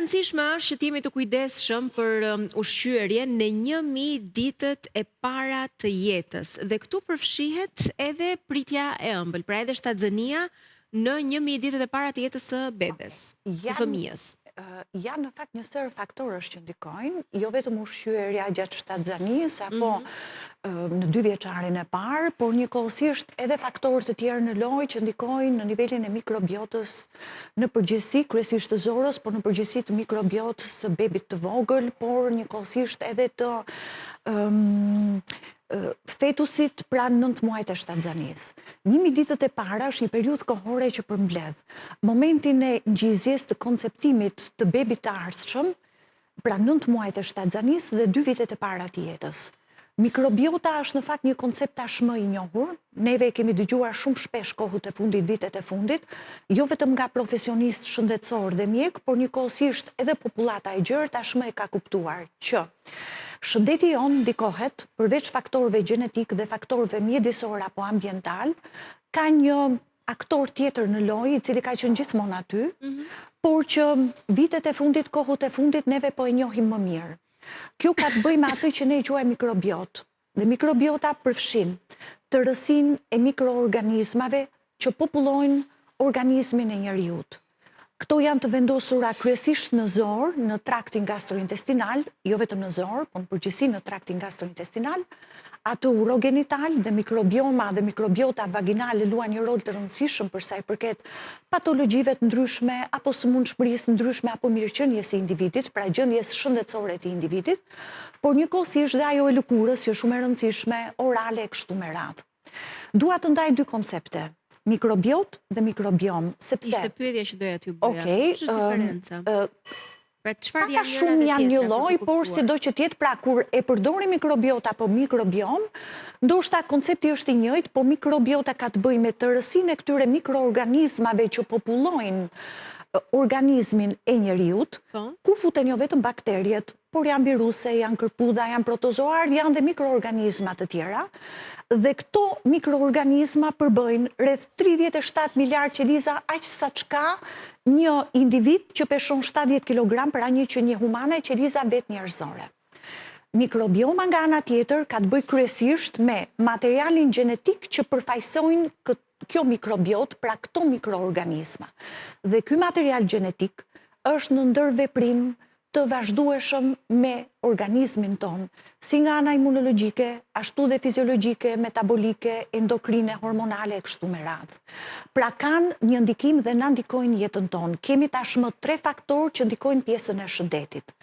rëndësishme është që të jemi të kujdesshëm për um, ushqyerjen në 1000 ditët e para të jetës. Dhe këtu përfshihet edhe pritja e ëmbël, pra edhe shtatzënia në 1000 ditët e para të jetës së bebes, të fëmijës. Janë në fakt një sërë faktorësh që ndikojnë, jo vetëm ushqyerja gjatë shtatzanisë apo mhm. në dyvjeçarin e parë, por njëkohësisht edhe faktorë të tjerë në lojë që ndikojnë në nivelin e mikrobiotës në përgjithësi, kryesisht të zorrës, por në përgjithësi të mikrobiotës së bebit të vogël, por njëkohësisht edhe të fetusit pra 9 muajt e shtatzanisë. 1000 ditët e para është një periudhë kohore që përmbledh momentin e ngjizjes të konceptimit të bebit të ardhshëm, pra 9 muajt e shtatzanisë dhe 2 vitet e para të jetës. Mikrobiota është në fakt një koncept tashmë i njohur, neve e kemi dëgjuar shumë shpesh kohët e fundit, vitet e fundit, jo vetëm nga profesionistë shëndetësorë dhe mjekë, por njëkohësisht edhe popullata e gjerë tashmë e ka kuptuar që Shëndeti jonë ndikohet, përveç faktorëve gjenetikë dhe faktorëve mjedisorë apo ambientalë, ka një aktor tjetër në lojë, i cili ka qenë gjithmonë aty, mhm. por që vitet e fundit, kohët e fundit, neve po e njohim më mirë. Kjo ka të bëjë me atë që ne e quajmë mikrobiotë. Dhe mikrobiota përfshin tërësinë e mikroorganizmave që popullojnë organizmin e njeriut. Këto janë të vendosura kryesisht në zorrë, në traktin gastrointestinal, jo vetëm në zorrë, por në përgjithësi në traktin gastrointestinal, atë urogenital dhe mikrobioma dhe mikrobiota vaginale luan një rol të rëndësishëm për sa i përket patologjive të ndryshme apo sëmundshmërisë ndryshme apo mirëqenies së individit, pra gjendjes shëndetësore të individit, por njëkohësisht dhe ajo e lëkurës që është shumë e rëndësishme, orale e kështu me radhë. Dua të ndaj dy koncepte, mikrobiotë dhe mikrobiom, sepse Ishte pyetja që doja t'ju bëja. Okej, Kush është diferenca? Pra çfarë janë njëra shumë janë një lloj, por sido që të jetë, pra kur e përdorim mikrobiotë apo mikrobiom, ndoshta koncepti është i njëjtë, po mikrobiota ka të bëjë me tërësinë e këtyre mikroorganizmave që popullojnë organizmin e njeriut, po. ku futen jo vetëm bakteriet, por janë viruse, janë kërpudha, janë protozoarë, janë dhe mikroorganizma të tjera, dhe këto mikroorganizma përbëjnë rreth 37 miliard qeliza, aq sa ç'ka një individ që peshon 70 kg, pra një qenie humane, qeliza vetë njerëzore. Mikrobioma nga ana tjetër ka të bëjë kryesisht me materialin gjenetik që përfaqësojnë kjo mikrobiotë, pra këto mikroorganizma. Dhe ky material gjenetik është në ndërveprim të vazhdueshëm me organizmin tonë, si nga ana imunologjike, ashtu dhe fiziologjike, metabolike, endokrine, hormonale e kështu me radhë. Pra kanë një ndikim dhe na ndikojnë jetën tonë. Kemi tashmë tre faktorë që ndikojnë pjesën e shëndetit.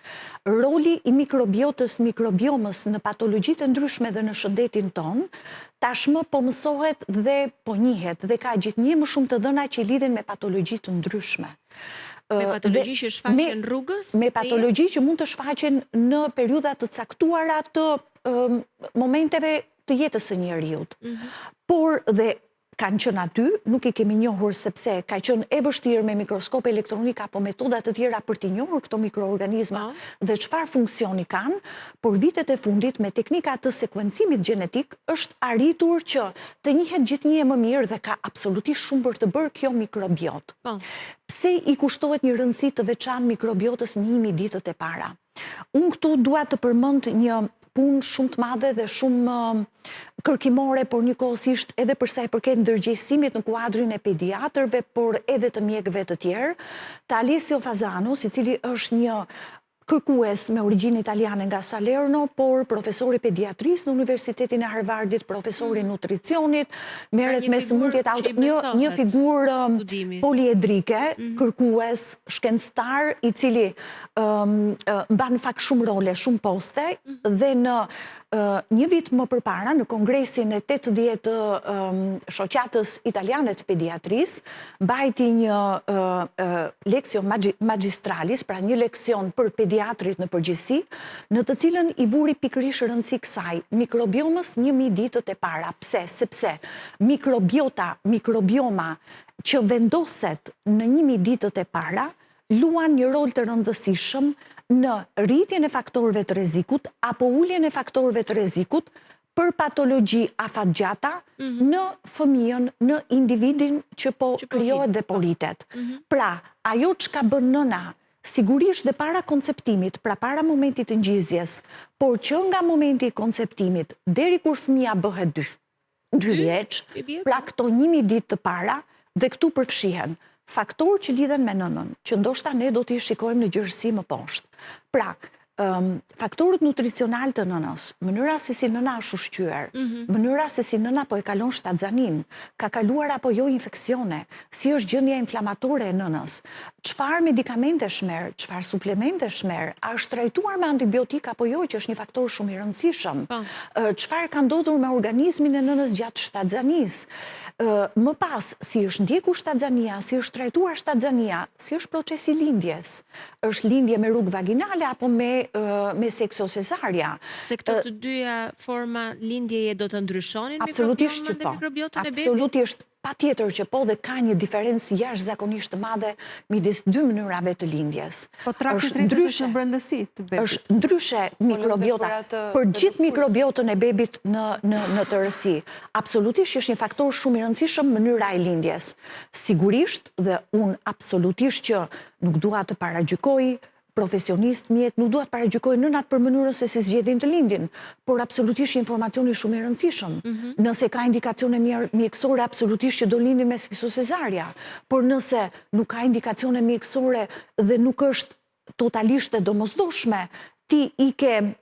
Roli i mikrobiotës, mikrobiomës në patologjitë e ndryshme dhe në shëndetin tonë, tashmë po mësohet dhe po njihet dhe ka gjithnjë më shumë të dhëna që i lidhin me patologji të ndryshme. Me patologji që shfaqen rrugës? Me patologji që mund të shfaqen në periudha të caktuara të momenteve të jetës së njeriut. Mhm. Por dhe kanë qenë aty, nuk i kemi njohur sepse ka qenë e vështirë me mikroskop elektronik apo metoda të tjera për t'i njohur këto mikroorganizma po. dhe çfarë funksioni kanë, por vitet e fundit me teknika të sekuencimit gjenetik është arritur që të njihet gjithnjë e më mirë dhe ka absolutisht shumë për të bërë kjo mikrobiotë. Po. Pse i kushtohet një rëndësi të veçantë mikrobiotës në 1000 ditët e para? Unë këtu dua të përmend një punë shumë të madhe dhe shumë kërkimore, por njëkohësisht edhe për sa i përket ndërgjegjësimit në kuadrin e pediatërve, por edhe të mjekëve të tjerë, të Alessio Fazanos, i cili është një kërkues me origjinë italiane nga Salerno, por profesor i pediatrisë në Universitetin e Harvardit, profesor i mm. nutricionit, merret me sëmundjet auto, një një figurë um, poliedrike, mm. kërkues, shkencëtar i cili um, uh, mban në fakt shumë role, shumë poste mm. dhe në uh, një vit më përpara në kongresin e 80 um, shoqatës italiane të pediatrisë, mbajti një lectio magistralis, pra një leksion për pediatrit në përgjithësi, në të cilën i vuri pikërisht rëndësi kësaj, mikrobiomës 1000 ditët e para. Pse? Sepse mikrobiota, mikrobioma që vendoset në 1000 ditët e para, luan një rol të rëndësishëm në rritjen e faktorëve të rrezikut apo uljen e faktorëve të rrezikut për patologji afatgjata mhm. në fëmijën, në individin që po, po krijohet dhe po rritet. Mhm. Pra, ajo çka bën nëna Sigurisht dhe para konceptimit, pra para momentit të ngjizjes, por që nga momenti i konceptimit deri kur fëmija bëhet 2, 2 vjeç, pra këto 1000 ditë të para dhe këtu përfshihen faktorë që lidhen me nënën, që ndoshta ne do t'i shikojmë në gjerësi më poshtë. Pra, faktorët nutricionalë të nënës, mënyra se si nëna është ushqyer, mhm. mënyra se si nëna po e kalon shtatzaninë, ka kaluar apo jo infeksione, si është gjendja inflamatore e nënës, çfarë medikamentesh merr, çfarë suplementesh merr, a është trajtuar me antibiotik apo jo, që është një faktor shumë i rëndësishëm, po. çfarë ka ndodhur me organizmin e nënës gjatë shtatzanisë, më pas, si është ndjekur shtatzania, si është trajtuar shtatzania, si është procesi i lindjes, është lindje me rrugë vaginale apo me me seksio cezaria. Se këto të dyja forma lindjeje do të ndryshonin mikrobiomën dhe po. mikrobiotën e bebit? Absolutisht, patjetër që po dhe ka një diferencë jashtëzakonisht të madhe midis dy mënyrave të lindjes. Po trakti tretës është në brendësi të bebit. Është ndryshe po, mikrobiota, për gjithë mikrobiotën e bebit në, në, në tërësi. Absolutisht është një faktor shumë i rëndësishëm mënyra e lindjes. Sigurisht dhe unë absolutisht që Nuk dua të paragjykoj profesionistë, mjekë, nuk dua të paragjykoj nënat për mënyrën se si zgjedhin të lindin, por absolutisht informacioni shumë i rëndësishëm. Mhm. Nëse ka indikacione mjekësore, absolutisht që do lindin me seksio cezaria, por nëse nuk ka indikacione mjekësore dhe nuk është totalisht e domosdoshme, ti i ke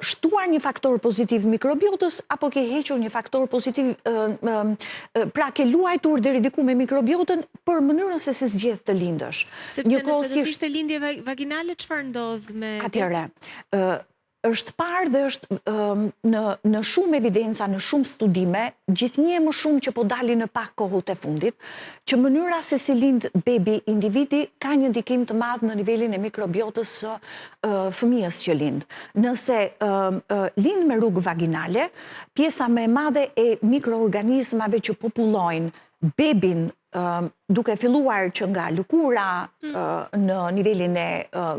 shtuar një faktor pozitiv mikrobiotës apo ke hequr një faktor pozitiv, pra ke luajtur deri diku me mikrobiotën për mënyrën se si zgjedh të lindësh. Sepse nëse do të ishte lindje vaginale, çfarë ndodh me... Atëherë, është parë dhe është në, në shumë evidenca, në shumë studime, gjithnjë e më shumë që po dalin në pak kohët e fundit, që mënyra se si lind bebi individi ka një ndikim të madh në nivelin e mikrobiotës së fëmijës që lind. Nëse lind me rrugë vaginale, pjesa më e madhe e mikroorganizmave që popullojnë bebin duke filluar që nga lëkura mm. në nivelin e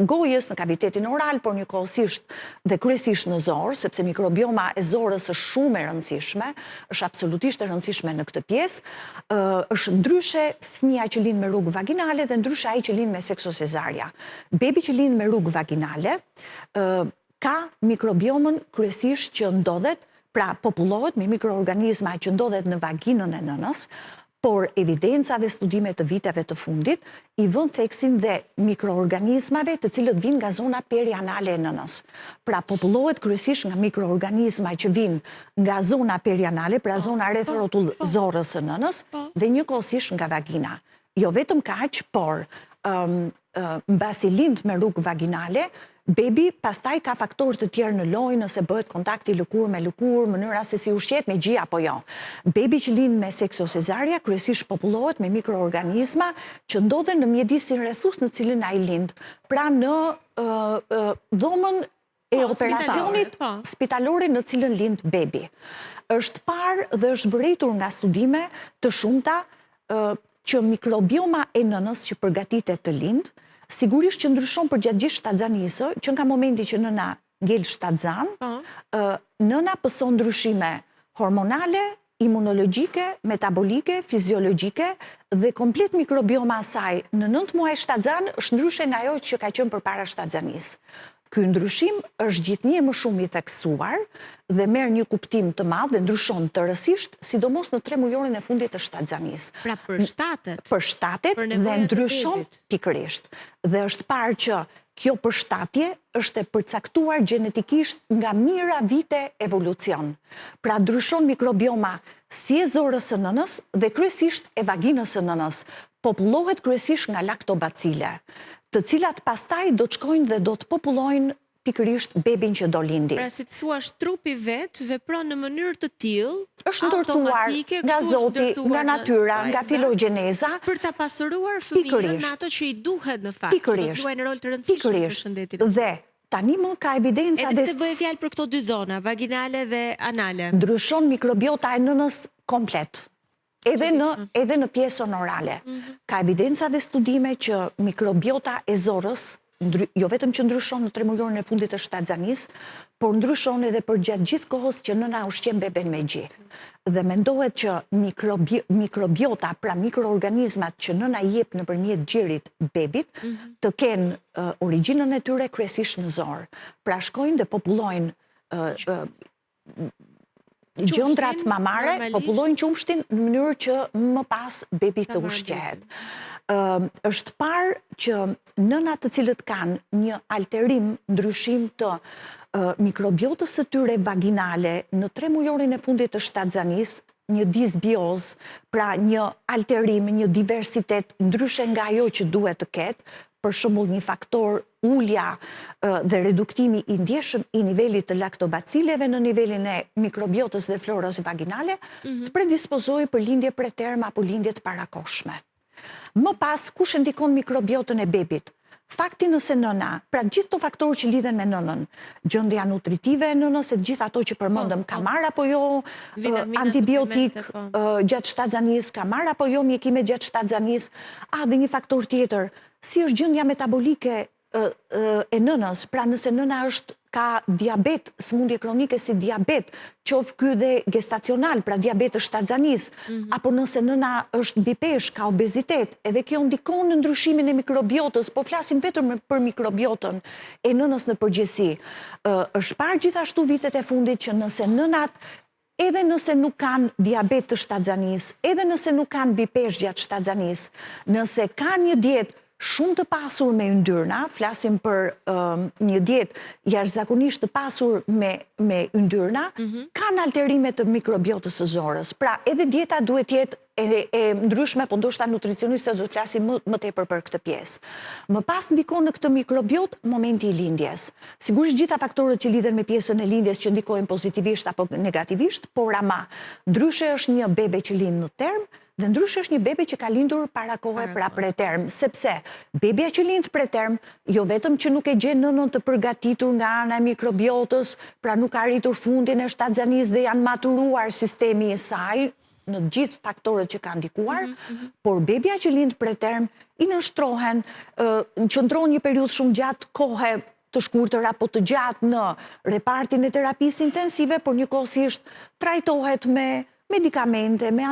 gojës, në kavitetin oral, por njëkohësisht dhe kryesisht në zorrë, sepse mikrobioma e zorrës është shumë e rëndësishme, është absolutisht e rëndësishme në këtë pjesë, është ndryshe fëmija që lind me rrugë vaginale dhe ndryshe ai që lind me seksio cezaria. Bebi që lind me rrugë vaginale, ka mikrobiomën kryesisht që ndodhet, pra popullohet me mikroorganizma që ndodhet në vaginën e nënës, por evidenca dhe studime të viteve të fundit i vënë theksin dhe mikroorganizmave të cilët vijnë nga zona perianale e nënës. Pra popullohet kryesisht nga mikroorganizma që vijnë nga zona perianale, pra po, zona rreth po, rrotull po. zorrës së nënës dhe njëkohësisht nga vagina. Jo vetëm kaq, por mbasi lind me rrugë vaginale, bebi pastaj ka faktorë të tjerë në lojë nëse bëhet kontakti lëkurë me lëkurë, mënyra se si ushqehet me gji apo jo. Bebi që lind me seksio cezaria kryesisht popullohet me mikroorganizma që ndodhen në mjedisin rrethues në cilin ai lind, pra në dhomën e po, operacionit po. spitalore në cilën lind bebi. Është parë dhe është vërejtur nga studime të shumta që mikrobioma e nënës që përgatitet të lind, sigurisht që ndryshon përgjatë gjithë shtatzanisë, që nga momenti që nëna ngel shtatzanë, po. nëna pëson ndryshime hormonale, imunologjike, metabolike, fiziologjike dhe komplet mikrobioma e saj në 9 muaj shtatzanë është ndryshe nga ajo që ka qenë përpara shtatzanisë. Ky ndryshim është gjithnjë e më shumë i theksuar dhe merr një kuptim të madh dhe ndryshon tërësisht, sidomos në tremujorin e fundit të shtatzanisë. Pra përshtatet. Përshtatet dhe ndryshon pikërisht. Dhe është parë që kjo përshtatje është e përcaktuar gjenetikisht nga mijëra vite evolucion. Pra ndryshon mikrobioma si e zorrës së nënës dhe kryesisht e vaginës së nënës, popullohet kryesisht nga laktobacile, të cilat pastaj do të shkojnë dhe do të popullojnë pikërisht bebin që do lindi. Pra si të thuash trupi vetë vepron në mënyrë të tillë, është ndërtuar nga Zoti, nga natyra, nga filogjeneza, për ta pasuruar fëmijën me ato që i duhet në fakt, që do të luajnë rol të rëndësishëm për shëndetin e tij. Dhe tani më ka evidenca dhe Edhe pse bëhej fjalë për këto dy zona, vaginale dhe anale. Ndryshon mikrobiota e nënës komplet. Edhe në edhe në pjesën orale. Mhm. Ka evidenca dhe studime që mikrobiota e zorrës jo vetëm që ndryshon në tremujorin e fundit të shtatzanisë, por ndryshon edhe përgjatë gjithë kohës që nëna ushqen beben me gji. Dhe mendohet që mikrobiota, pra mikroorganizmat që nëna i jep nëpërmjet gjirit bebit, mhm. të kenë origjinën e tyre kryesisht në zorrë. Pra shkojnë dhe popullojnë gjëndrat mamare, popullojnë qumështin në mënyrë që më pas bebi të ushqehet. Është parë që nënat të cilët kanë një alterim, ndryshim të mikrobiotës së tyre vaginale në tremujorin e fundit të shtatzanisë, një disbiozë, pra një alterim, një diversitet ndryshe nga ajo që duhet të ketë, për shembull një faktor ulja dhe reduktimi i ndjeshëm i nivelit të laktobacileve në nivelin e mikrobiotës dhe florës vaginale, mhm. të predispozojë për lindje preterm apo lindje të parakohshme. Më pas, kush e ndikon mikrobiotën e bebit? Fakti nëse nëna, pra gjithë këto faktorë që lidhen me nënën, gjendja nutritive e nënës e të gjitha ato që përmendëm, po, ka po. marrë apo jo antibiotik po. gjatë shtatzanisë, ka marrë apo jo mjekime gjatë shtatzanisë, a dhe një faktor tjetër, si është gjendja metabolike e nënës, pra nëse nëna është ka diabet, sëmundje kronike si diabet, qoftë ky dhe gestacional, pra diabet të shtatzanisë, mhm. apo nëse nëna është mbipeshë, ka obezitet, edhe kjo ndikon në ndryshimin e mikrobiotës, po flasim vetëm për mikrobiotën e nënës në përgjithësi. Është parë gjithashtu vitet e fundit që nëse nënat Edhe nëse nuk kanë diabet të shtatzanisë, edhe nëse nuk kanë mbipeshë gjatë shtatzanisë, nëse kanë një dietë shumë të pasur me yndyrna, flasim për një dietë jashtëzakonisht të pasur me me yndyrna, mhm. kanë alterime të mikrobiotës së zorrës. Pra, edhe dieta duhet të jetë e, e ndryshme, po ndoshta nutricionistët do të flasin më, më tepër për këtë pjesë. Më pas ndikon në këtë mikrobiotë momenti i lindjes. Sigurisht gjitha faktorët që lidhen me pjesën e lindjes që ndikojnë pozitivisht apo negativisht, por ama ndryshe është një bebe që lind në term dhe ndryshe është një bebe që ka lindur para kohe pra preterm, sepse bebja që lind preterm jo vetëm që nuk e gjen nënën të përgatitur nga ana e mikrobiotës, pra nuk ka arritur fundin e shtatzanisë dhe janë maturuar sistemi i saj, në të gjithë faktorët që kanë ndikuar, mhm, mhm. por bebja që lind preterm i nënshtrohen, qëndron një periudhë shumë gjatë kohe të shkurtër apo të gjatë në repartin e terapisë intensive, por njëkohësisht trajtohet me medikamente, me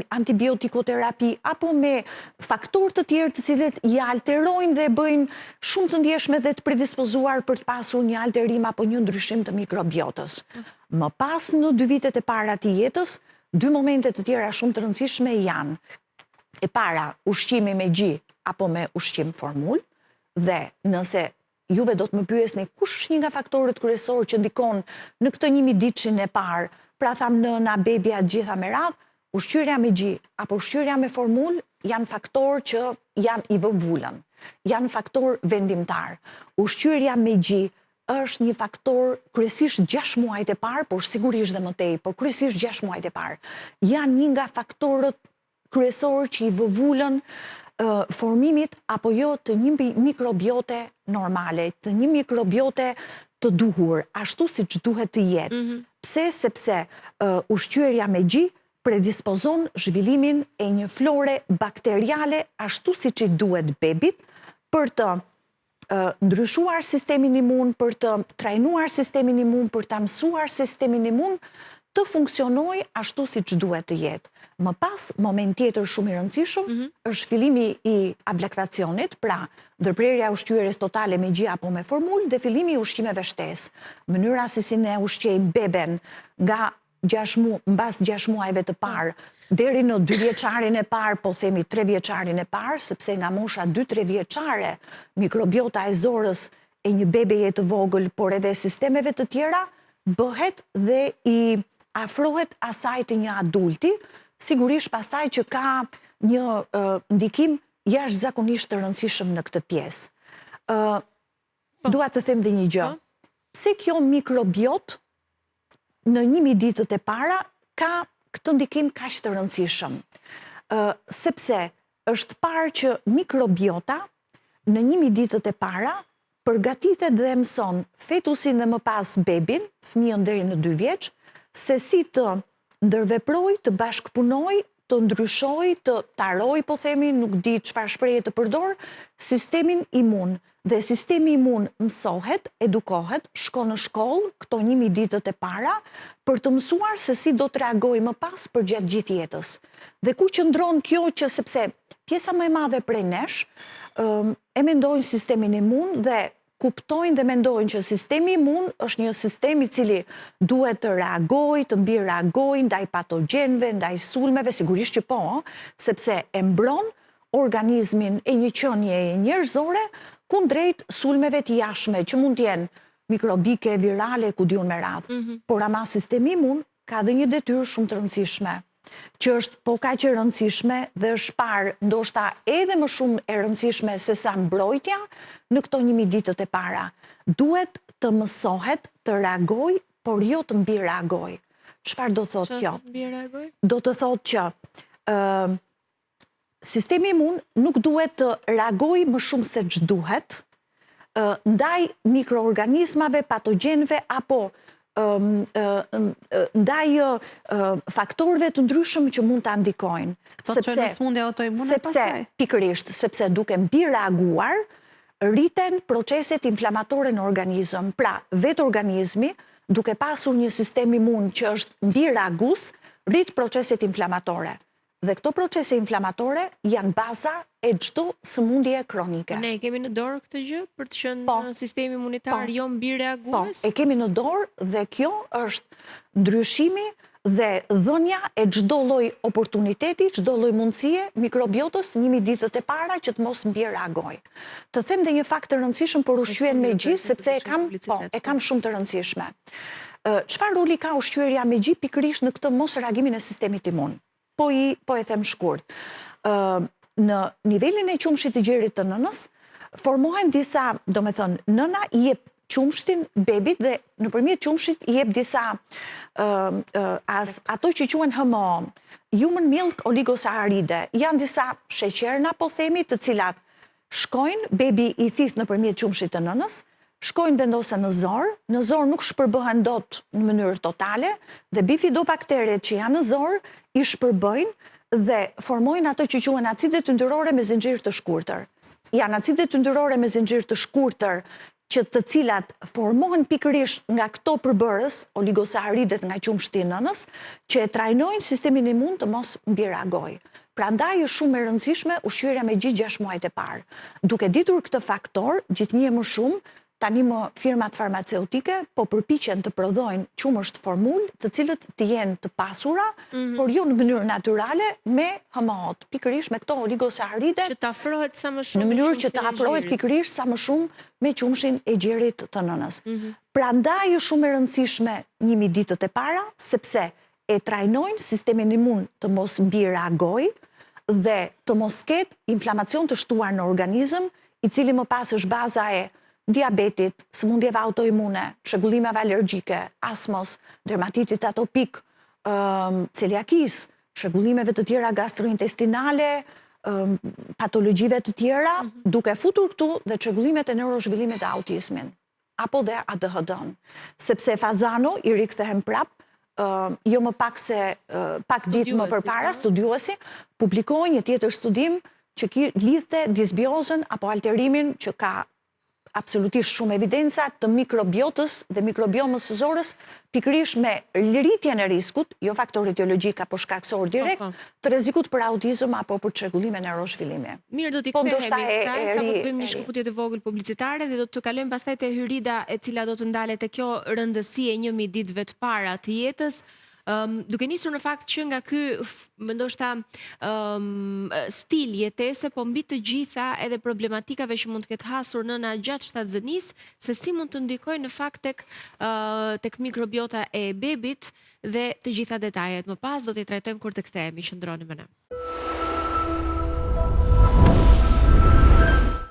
antibiotikoterapi, apo me faktorë të tjerë të cilët i alterojnë dhe bëjnë shumë të ndjeshme dhe të predispozuar për të pasur një alterim apo një ndryshim të mikrobiotës. Më pas në dy vitet e para të jetës, dy momente të tjera shumë të rëndësishme janë, e para, ushqimi me gji apo me ushqim formulë, dhe nëse juve do të më pyesni kush është një nga faktorët kryesorë që ndikon në këtë njëmijëditëshin e parë, pra thamë nëna, bebja, të gjitha me radhë, ushqyerja me gji apo ushqyerja me formulë janë faktorë që janë i vë vulën, janë faktorë vendimtarë. Ushqyerja me gji është një faktor kryesisht 6 muajt e parë, por sigurisht dhe më tej, por kryesisht 6 muajt e parë. Janë një nga faktorët kryesorë që i vë vulën formimit apo jo të një mikrobiote normale, të një mikrobiote të duhur, ashtu siç duhet të jetë. Mhm. Pse? Sepse ushqyerja me gji predispozon zhvillimin e një flore bakteriale ashtu siç i duhet bebit për të ndryshuar sistemin imun, për të trajnuar sistemin imun, për ta mësuar sistemin imun të funksionojë ashtu siç duhet të jetë. Më pas, moment tjetër shumë i rëndësishëm, mm -hmm. është fillimi i ablaktacionit, pra ndërprerja e ushqyerjes totale me gji apo me formulë dhe fillimi i ushqimeve shtesë. Mënyra se si ne ushqejmë beben nga mu, mbas 6 muajve të parë, deri në 2 vjeçarin e parë, po themi 3 vjeçarin e parë, sepse nga mosha 2-3 vjeçare, mikrobiota e zorrës e një bebeje të vogël, por edhe sistemeve të tjera, bëhet dhe i afrohet asaj të një adulti, sigurisht pastaj që ka një ndikim jashtëzakonisht të rëndësishëm në këtë pjesë. Po. Dua të them dhe një gjë. Po. Pse kjo mikrobiotë në 1000 ditët e para ka këtë ndikim kaq të rëndësishëm? Sepse është parë që mikrobiota në 1000 ditët e para përgatitet dhe mëson fetusin dhe më pas bebin, fëmijën deri në 2 vjeç, se si të ndërveprojë, të bashkëpunojë, të ndryshojë, të tarojë, po themi, nuk di çfarë shprehje të përdor, sistemin imun. Dhe sistemi imun mësohet, edukohet, shkon në shkollë këto 1000 ditët e para për të mësuar se si do të reagojë më pas përgjatë gjithë jetës. Dhe ku qëndron kjo që sepse pjesa më e madhe prej nesh e mendojnë sistemin imun dhe kuptojnë dhe mendojnë që sistemi imun është një sistem i cili duhet të reagojë, të mbireagojë ndaj patogjenëve, ndaj sulmeve, sigurisht që po, sepse e mbron organizmin e një qenieje njerëzore kundrejt sulmeve të jashtme që mund të jenë mikrobike, virale, ku di unë me radhë. Mhm. Por ama sistemi imun ka dhe një detyrë shumë të rëndësishme, që është po kaq e rëndësishme dhe është parë ndoshta edhe më shumë e rëndësishme sesa mbrojtja në këto 1000 ditët e para. Duhet të mësohet të reagojë, por jo të mbireagojë. Çfarë do thotë kjo? Do të thotë që sistemi imun nuk duhet të reagojë më shumë se ç'duhet ndaj mikroorganizmave, patogjenëve apo ndaj faktorëve të ndryshëm që mund ta ndikojnë. Këto sepse, çojnë në sëmundje autoimune sepse, pastaj? Pikërisht, sepse duke mbireaguar, rriten proceset inflamatore në organizëm. Pra, vetë organizmi, duke pasur një sistem imun që është mbireagues, rrit proceset inflamatore. Dhe këto procese inflamatore janë baza e çdo sëmundjeje kronike. Ne e kemi në dorë këtë gjë për të qenë po, sistemi imunitar po, jo mbireagues? Po, e kemi në dorë dhe kjo është ndryshimi dhe dhënia e çdo lloj oportuniteti, çdo lloj mundësie mikrobiotës 1000 ditët e para që të mos mbireagojë. Të them dhe një fakt të rëndësishëm për ushqyerjen me gji, sepse e kam, po, e kam shumë të rëndësishme. Çfarë roli ka ushqyerja me gji pikërisht në këtë mosreagimin e sistemit imun? Po i po e them shkurt. Ë në nivelin e qumështit të gjirit të nënës formohen disa, domethënë, nëna i jep qumështin bebit dhe nëpërmjet qumështit i jep disa ë as ato që quhen HMO, Human Milk Oligosaccharide, janë disa sheqerna po themi të cilat Shkojnë, bebi i thith nëpërmjet qumështit të nënës, shkojnë vendosen në zorrë, në zorrë nuk shpërbëhen dot në mënyrë totale dhe bifidobakteret që janë në zorrë i shpërbëjnë dhe formojnë ato që quhen acidet yndyrore me zinxhir të shkurtër. Janë acidet yndyrore me zinxhir të shkurtër që të cilat formohen pikërisht nga këto përbërës, oligosaharidet nga qumështi i nënës, që e trajnojnë sistemin imun të mos mbireagojë. Prandaj është shumë e rëndësishme ushqyerja me gji 6 muajt e parë. Duke ditur këtë faktor, gjithnjë e më shumë, tani më firmat farmaceutike po përpiqen të prodhojnë qumësht formulë, të cilët të jenë të pasura, mm -hmm. por jo në mënyrë natyrale me HMO-t, pikërisht me këto oligosaharide. Që të afrohet sa më shumë në mënyrë që të afrohet pikërisht sa më shumë me qumështin e gjirit të nënës. Mm -hmm. Prandaj është shumë e rëndësishme 1000 ditët e para, sepse e trajnojnë sistemin imun të mos mbireagojë dhe të mos ketë inflamacion të shtuar në organizëm, i cili më pas është baza e diabetit, sëmundjeve autoimune, çrregullimeve alergjike, astmës, dermatitit atopik, celiakisë, çrregullimeve të tjera gastrointestinale, patologjive të tjera, mhm. duke futur këtu dhe çrregullimet e neurozhvillimit dhe autizmin, apo dhe ADHD-n. Sepse Fazano, i rikthehem prap, jo më pak se pak ditë më përpara, po. studiuesi, publikoi një tjetër studim që lidhte disbiozën apo alterimin që ka absolutisht shumë evidenca të mikrobiotës dhe mikrobiomës së zorrës, pikërisht me rritjen e riskut, jo faktor etiologjik apo shkakësor po, direkt, po. të rrezikut për autizëm apo për çrregullime neurozhvillimi. Mirë, do t'i po, kthehemi kësaj, sapo të bëjmë një shkëputje të vogël publicitare dhe do të kalojmë pastaj te Hyrida e cila do të ndalet te kjo rëndësi e 1000 ditëve të para të jetës. Um, duke nisur në fakt që nga ky ndoshta um, stil jetese, po mbi të gjitha edhe problematikave që mund të ketë hasur nëna gjatë shtatzënisë, se si mund të ndikojnë në fakt tek uh, tek mikrobiota e bebit dhe të gjitha detajet më pas do t'i trajtojmë kur të kthehemi, qëndroni me ne.